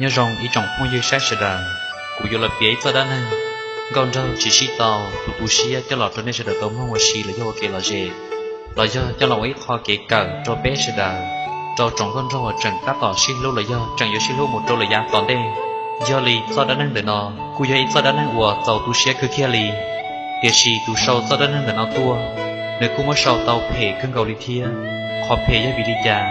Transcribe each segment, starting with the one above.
Nyob zoo ib tsoom phooj ywg saib sawv daws, kuv yuav los piav ib txoj dab neeg nkauj nraug tsis sib tau, tus tu siab coj los rau nej sawv daws tau mloog ua si los yog ua kev lom zem, los yog coj los ua ib qho kev kawm rau peb sawv daws, rau tsoom nkauj nraug uas tseem tab tom sib hlub los yog tseem yuav sib hlub mus rau lawm yav tom ntej. Yog li txoj dab neeg ntawm no kuj yog ib txoj dab neeg uas txaus tu siab kawg kiag li. Tiam sis tus sau txoj dab neeg ntawm no tuaj, nws kuj muab sau tau phem kawg nkaus li thiab. Qhov phem yog vim li cas?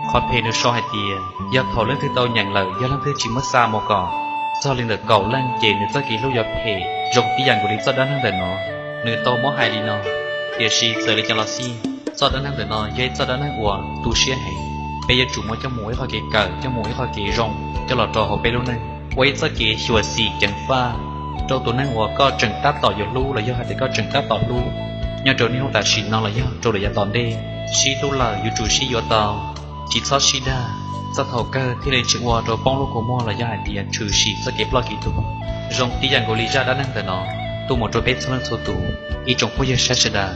Qhov phem nws sau hais tias yog thaum leej twg tau nyeem lawm yog leej twg tsis muab xa mus kom txog li ntawm kaum leej ces nws txoj kev hlub yuav phem zoo tib yam nkaus li txoj dab neeg ntawm no. Nws tau muab hais li no. Tiam sis txawm li cas los xij, txoj dab neeg ntawm no yog ib txoj dab neeg uas tu siab heev. Peb yuav tsum muab coj mus ua ib qho kev kawm, coj mus ua ib qho kev zoo coj los rau hauv peb lub neej, ua ib txoj kev xyuam xim ceev faj rau tus neeg uas koj tseem tab tom yuav hlub los yog hais tias koj tseem tab tom hlub, nyob rau niaj hnub tam sim no los yog rau lawm yav tom ntej. Sib hlub lawm yuav tsum sib yuav tau, tsis txhob sib dag, txog thaum kawg thiaj li tsis ua rau poob lub kua muag los yog hais tias tshwm sim txoj kev ploj kev tuag. Zoo tib yam nkaus li zaj dab neeg ntawm no tuaj mus rau peb txhua leej txhua tus, ib tsoom phooj ywg saib sawv daws.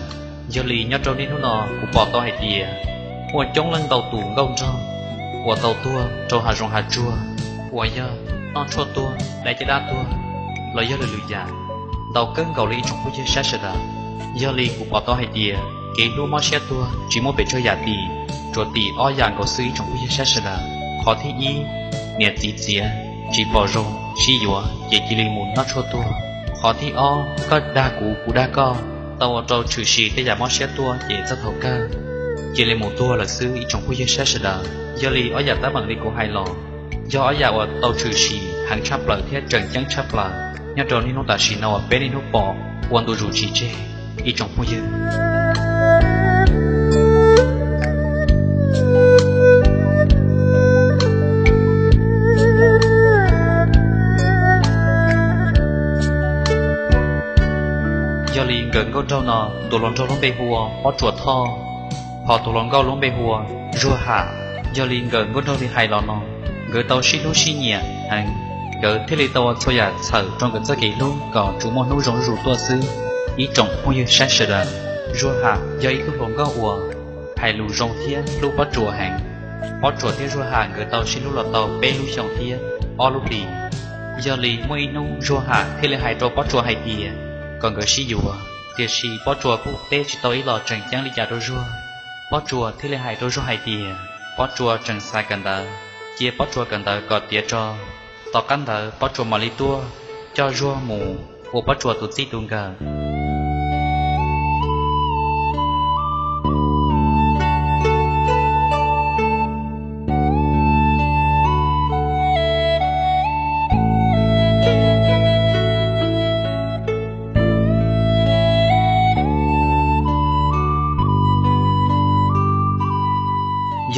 Yog li nyob rau niaj hnub no kuv pom tau hais tias muaj coob leej ntau tus nkauj nraug uas tau tuag rau hav zoov hav tsuag, uas yog noj tshuaj tuag, dai caj dab tuag, los yog lwm lwm yam, ntau kawg nkaus li ib tsoom phooj ywg saib sawv daws. Yog li kuv pom tau hais tias kev hlub mob siab tuag tsis muaj pes tsawg yam tim, tsuas tim ob yam nkaus xwb ib tsoom phooj ywg saib sawv daws. Qhov thib ib, niam txiv txiav tsis pom zoo sib yuav ces cia li mus noj tshuaj tuag. Qhov thib ob, koj dag kuv kuv dag koj, tau ua rau tshwm sim tej yam mob siab tuaj ces txog thaum kawg cia li mus tuag lawm xwb ib tsoom phooj ywg saib sawv daws. Yog li ob yam teeb meem li kuv hais los yog ob yam uas tau tshwm sim heev tshaj plaws thiab tseem ceeb tshaj plaws nyob rau niaj hnub tam sim no uas peb niaj hnub pom ua ntu zus tsis tseg ib tsoom phooj ywg. Yog li nkawm nkauj nraug no, tus hluas nraug lub npe hu ua Pob Tsuas Thoj, hos tus hluas nkauj lub npe hu ua Zuag Ham. Yog li nkawm nkauj nraug li hais los no, nkawd tau sib hlub sib nyiam heev, nkawd thiaj li tau ua txhua yam txhawm rau nkawd txoj kev hlub kom tsuas muaj hnub zoo zuj zus tuaj xwb ib tsoom phooj ywg saib sawv daws. Zuag Ham yog ib tug hluas nkauj uas hais lus zoo thiab hlub Pob Tsuas heev. Pob Tsuas thiab Zuag Ham nkawd tau sib hlub los tau peb lub xyoos thiab ob lub hlis. Yog li muaj ib hnub Zuag Ham thiaj li hais rau Pob Tsuas hais tias kom nkawd sib yuav, tiam sis Pob Tsuas kuj teb tsis tau ib los tseem ceeb li cas rau Zuag. Pob Tsuas thiaj li hais rau Zuag hais tias Pob Tsuas tseem xaiv kawm ntawv, cia Pob Tsuas kawm ntawv kom tiav tso, tom qab ntawd Pob Tsuas mam li tuaj coj Zuag mus ua Pob Tsuas tus txij tus nkawm.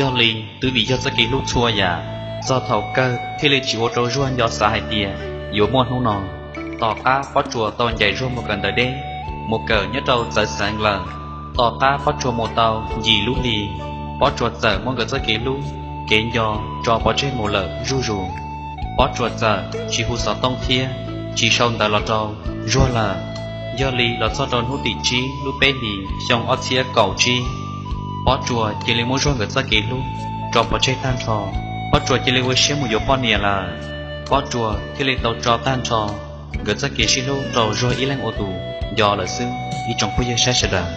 Yog li twb vim yog txoj kev hlub txhua yam, txog thaum kawg thiaj li tsis ua rau Zuag nco xav hais tias yuav muaj hnub no. Tom qab Pob Tsuas tau ncaim Zuag mus kawm ntawv deb, mus kawm nyob rau txawv xeev lawm. Tom qab Pob Tsuas mus tau yim lub hli, Pob Tsuas txawm muab nkawd txoj kev hlub, kev nco tso pov tseg mus lawm zuj zus. Pob Tsuas txawm tsis hu xov tooj thiab tsis sau ntawv los rau Zuag lawm. Yog li los txog rau hnub tim tsib lub peb hlis xyoo ob txhiab kaum tsib, Pob Tsuas cia li muab Zuag nkawd txoj kev hlub tso pov tseg tag nrho. Pob Tsuas cia li ua siab mus yuav poj niam lawm. Pob Tsuas thiaj li tau tso tag nrho nkawd txoj kev sib hlub rau Zuag ib leeg ua tus nco lawm xwb ib tsoom phooj ywg saib sawv daws.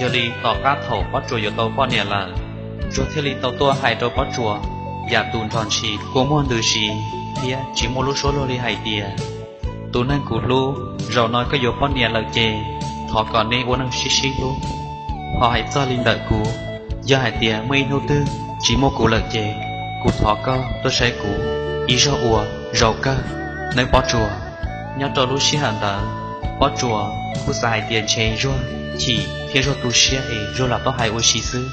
Yog li tom qab thaum Pob Tsuas yuav tau poj niam lawm, Zuag thiaj li tau tuaj hais rau Pob Tsuas yam tus nrog ntshis kua muag ntws si thiab tsis muaj lub suab luag li hais tias, tus neeg kuv hlub, zaum no koj yuav poj niam lawm ces thov kom nej ua neej sib sib hlub. Ho hais txog li ntawm kuv, yog hais tias muaj ib hnub twg tsis muaj kuv lawm ces kuv thov koj tuaj saib kuv ib zaug ua zaum kawg nawb Pob Tsuas. Nyob rau lub sij hawm ntawd, Pob Tsuas kuj xav hais tias ntshe Zuag chim thiab Zuag tu siab es Zuag lam tuaj hais ua si xwb.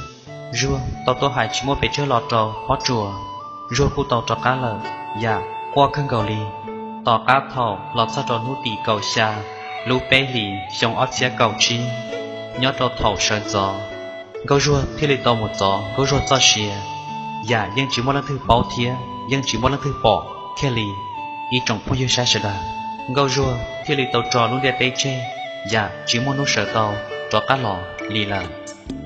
Zuag tau tuaj hais tsis muaj pes tsawg los rau Pob Tsuas, Zuag kuj tau rov qab lawm yam quaj kawg nkaus li. Tom qab thaum los txog rau hnub tim kaum xya lub peb hlis xyoo ob txhiab kaum tsib, nyob rau thaum sawv ntxov, Nkauj Zuag thiaj li tau mus txov Nkauj Zuag txoj sia, yam yeej tsis muaj leej twg paub thiab yeej tsis muaj leej twg pom kiag li ib tsoom phooj ywg saib sawv daws. Nkauj Zuag thiaj li tau tso lub ntiaj teb tseg, yam tsis muaj hnub sawv tau rov qab los li lawm.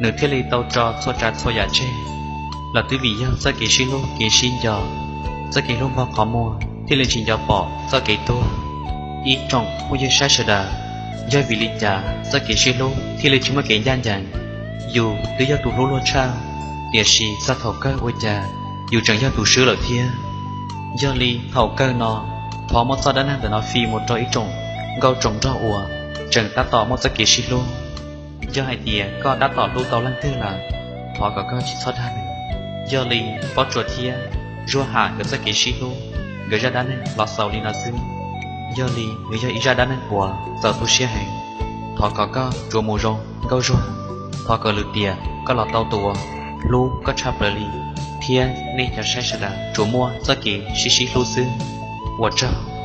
Nws thiaj li tau tso txhua tsav txhua yam tseg, los twb vim yog txoj kev sib hlub kev sib nco. Txoj kev hlub npog qhov muag thiaj li tsis nco pom txoj kev tuag. Ib tsoom phooj ywg saib sawv daws, yog vim li cas txoj kev sib hlub thiaj li tsis muaj kev ncaj ncees? Yus twb yog tus hlub luag tshaj, tiam sis txog thaum kawg ua cas yus tseem yog tus swb lawm thiab. Yog li thaum kawg no, thov muab txoj dab neeg ntawm no fij mus rau ib tsoom nkauj tsoom nraug uas tseem tab tom muaj txoj kev sib hlub. Yog hais tias koj tab tom hlub tau leej twg lawm, thov kom koj tsis txhob dag nws. Yog li Pob Tsuas thiab Zuag Ham nkawd txoj kev sib hlub, nkawd zaj dab neeg los xaus li no xwb. Yog li nws yog ib zaj dab neeg uas txaus tu siab heev. Thov kom koj tsuas mus zoo nkauj Zuag. Thov kom lwm tiam koj los tau tus uas hlub koj tshaj plaws li, thiab nej cov saib sawv daws tsuas muaj txoj kev sib sib hlub xwb. Ua tsaug.